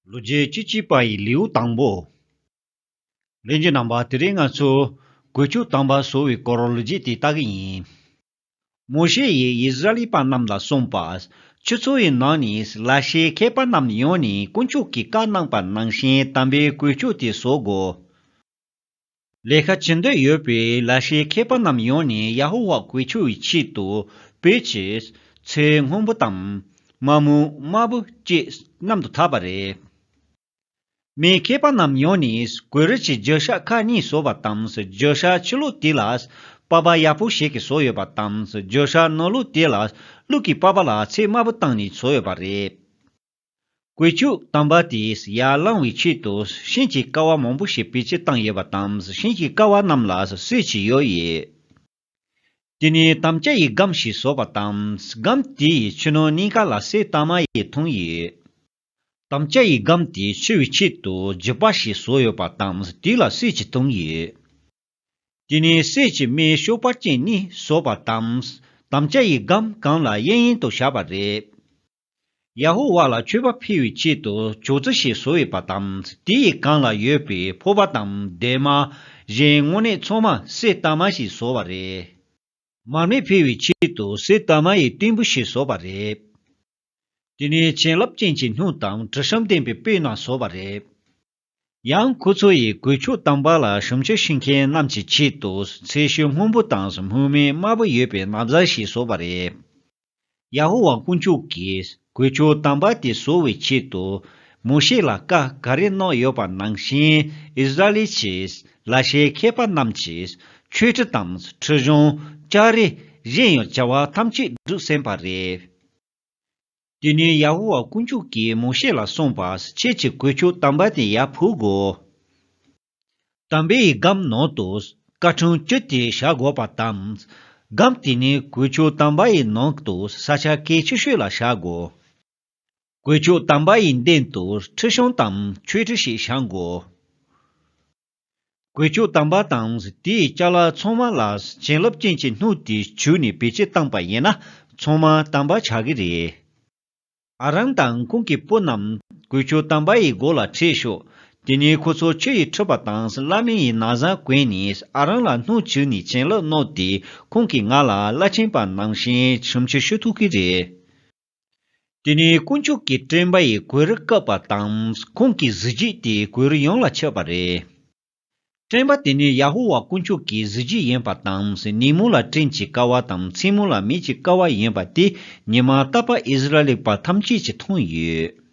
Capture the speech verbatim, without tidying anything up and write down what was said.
ལོ་རྒྱུས་བཅུ་གཅིག་པ་ཡི་ལེའུ་དང་པོ། ལྷན་རྒྱས་རྣམ་པ། དེ་རིང་ང་ཚོ་གོས་ཆོད་དམ་པ་གསོ་བའི་སྐོར་ལོ་རྒྱུས་དེ་ལྟ་གི་ཡིན། མོ་ཤེ་ཡིས་ཡི་ཟ་ར་ལི་པ་རྣམས་ལ་གསུངས་པ། ཁྱེད་ཚོ་ཡི་ནང་ནས་ལ་ཤའི་མཁས་པ་རྣམས་ཡོང་ནས་དཀོན་མཆོག་གིས་བཀའ་གནང་པ་ནང་བཞིན་དམ་པའི་གོས་ཆོད་དེ་བཟོ་དགོས། ལས་ཀ་བྱེད་འདོད་ཡོད་པའི་ལ་ཤའི་མཁས་པ་རྣམས་ཡོང་ནས་ཡ་ཧོ་ཝཱ་གོས་ཆོད་ཀྱི་ཆེད་དུ་བོད་ཀྱི་ཚེ་སྔོན་པོ་དང་མ་རྨོས་དམར་པོ་བཅས་མཉམ་དུ་འཐག་པ་རེད། མིའི་མཁས་པ་རྣམས་ཡོང་ནས་གོས་རིས་ཀྱི་རྒྱུ་ཤ་ཁག་གཉིས་བཟོས་པ་དང་། རྒྱུ་ཤ་ཕྱི་ལོགས་དེ་ལ་པགས་པ་ཡག་པོ་ཞིག་གིས་བཟོས་ཡོད་པ་དང་། རྒྱུ་ཤ་ནང་ལོགས་དེ་ལ་ཀླུ་གི་པགས་པ་ལ་ཚིགས་དམར་པོ་བཏང་ནས་བཟོས་ཡོད་པ་རེད། གོས་ཆོད་དམ་པ་དེས་ཡར་བླང་བའི་ཆེད་དུ་ཤིང་གི་ཀ་བ་མང་པོ་ཞིག་བེད་སྤྱོད་བཏང་ཡོད་པ་དང་། ཤིང་གི་ཀ་བ་རྣམས་ལ་གསེར་གྱི་ཡོལ་ཡོད། དེ་ནས་དམ་བཅའ་ཡི་སྒམ་ཞིག་བཟོས་པ་དང་། སྒམ་དེ་ཡི་ཕྱི་ནང་གཉིས་ཀ་ལ་གསེར་དར་མ་ཡིས་ཐོན་ཡོད། དམ་བཅའ་ཡི་སྒམ་དེ་འཕྱི་བའི་ཆེད་དུ་རྒྱུག་པ་ཞིག་བཟོས་ཡོད་པ་དང་། དེ་ལ་གསེར་གྱིས་ཐོན་ཡོད། དེ་ནས་གསེར་གྱི་མེ་གཤོག་པ་ཅན་གཉིས་བཟོས་པ་དང་། དམ་བཅའ་ཡི་སྒམ་སྒང་ལ་གཡས་གཡོན་དུ་བཞག་པ་རེད། ཡ་ཧོ་ཝཱ་ལ་མཆོད་པ་ཕུལ་བའི་ཆེད་དུ་ཅོག་ཙེ་ཞིག་བཟོས་ཡོད་པ་དང་། དེ་ཡི་སྒང་ལ་ཡོད་པའི་ཕོར་པ་དང་སྡེར་མ་གཞན་དངོས་གནས་ཚང་མ་གསེར་དར་མ་ཞིག་བཟོས་པ་རེད། མར་མེ་ཕུལ་བའི་ཆེད་དུ་གསེར་དར་མ་ཡི་ཏིང་ཕུ་ཞིག་བཟོས་པ་རེད། དེ་ནས་བྱིན་རླབས་ཅན་གྱི་སྣོད་དང་དྲི་ཞིམ་ལྡན་པའི་སྤོས་རྣམས་བཟོས་པ་རེད། ཡང་ཁོ་ཚོ་ཡིས་གོས་ཆོད་དམ་པ་ལ་ཞིང་ཆུ་ཤིང་མཁན་རྣམས་ཀྱི་ཆེད་དུ་ཚལ་ཤུལ་སྔོན་པོ་དང་སྨུག་མིག་དམར་པོ་ཡོད་པའི་ན་བཟའ་ཞིག་བཟོས་པ་རེད། ཡ་ཧོ་ཝཱ་དཀོན་མཆོག་གིས་གོས་ཆོད་དམ་པ་དེ་བཟོ་བའི་ཆེད་དུ་མོ་ཤེ་ལ་བཀའ་ག་རེ་གནང་ཡོད་པ་ནང་བཞིན་ཨིསི་ར་ཨེལ་གྱི་ལ་ཤའི་མཁས་པ་རྣམས་ཀྱིས་མཆོད་ཁྲི་དང་ཁྲི་གཞོང་ལྕགས་རི་གཞན་ཡང་བྱ་བ་ཐམས་ཅད་སྒྲུབ་ཟིན་པ་རེད། དེ་ནས་ཡ་ཧོ་ཝཱ་དཀོན་མཆོག་གིས་མོ་ཤེ་ལ་གསུངས་པ། ཁྱེད་ཀྱིས་གོས་ཆོད་དམ་པ་དེ་ཡར་ཕུབ་དགོས། དམ་པའི་སྒམ་ནང་དུ་སྐར་ཕྲེང་བཅུ་དེ་བཞག་དགོས་པ་དང་། སྒམ་དེ་ནི་གོས་ཆོད་དམ་པ་ཡི་ནང་དུ་ས་ཆ་གལ་ཆེ་ཤོས་ལ་བཞག་དགོས། གོས་ཆོད་དམ་པ་ཡི་མདུན་དུ་ཁྲི་གཞོང་དང་མཆོད་ཁྲི་ཞིག་བཞེངས་དགོས། གོས་ཆོད་དམ་པ་དང་དེའི་ཅ་ལག་ཚང་མ་ལ་བྱིན་རླབས་ཅན་གྱི་སྣོད་དེ་བྱུགས་ནས་བེད་སྤྱོད་བཏང་པ་ཡིན་ན་ཚང་མ་དམ་པ་ཆགས་ཀྱི་རེད། ཨ་རོན་དང་ཁོང་གི་བུ་རྣམས་གོས་ཆོད་དམ་པ་ཡི་མགོ་ལ་ཁྲིད་ཤོག་དེ་ནས་ཁོ་ཚོ་ཆུ་ཡིས་འཁྲུད་པ་དང་བླ་མེད་ཡི་ན་བཟའ་གོན་ནས་ཨ་རོན་ལ་སྣོད་བྱུགས་ནས་བྱིན་རླབས་གནང་སྟེ་ཁོང་གིས་ང་ལ་བླ་ཆེན་པ་ནང་བཞིན་ཞིང་ཆུ་ཞུ་ཐུབ་ཀྱི་རེད། དེ་ནས་དཀོན་མཆོག་གི་སྤྲིན་པ་ཡིས་གོས་རི་བཀབ་པ་དང་ཁོང་གི་གཟི་བརྗིད་དེ་གོས་རི་ཡོངས་ལ་ཁྱབ་པ་རེད། སྤྲིན་པ་དེ་ནི་ཡ་ཧོ་ཝཱ་དཀོན་མཆོག་གི་གཟི་བརྗིད་ཡིན་པ་དང་། ཉིན་མོ་ལ་སྤྲིན་གྱི་ཀ་བ་དང་མཚན་མོ་ལ་མེ་གྱི་ཀ་བ་ཡིན་པ་དེ་ཉི་མ་རྟག་པར་ཨིསི་ར་ཨེལ་པ་ཐམས་ཅད་ཀྱིས་མཐོང་ཡོད།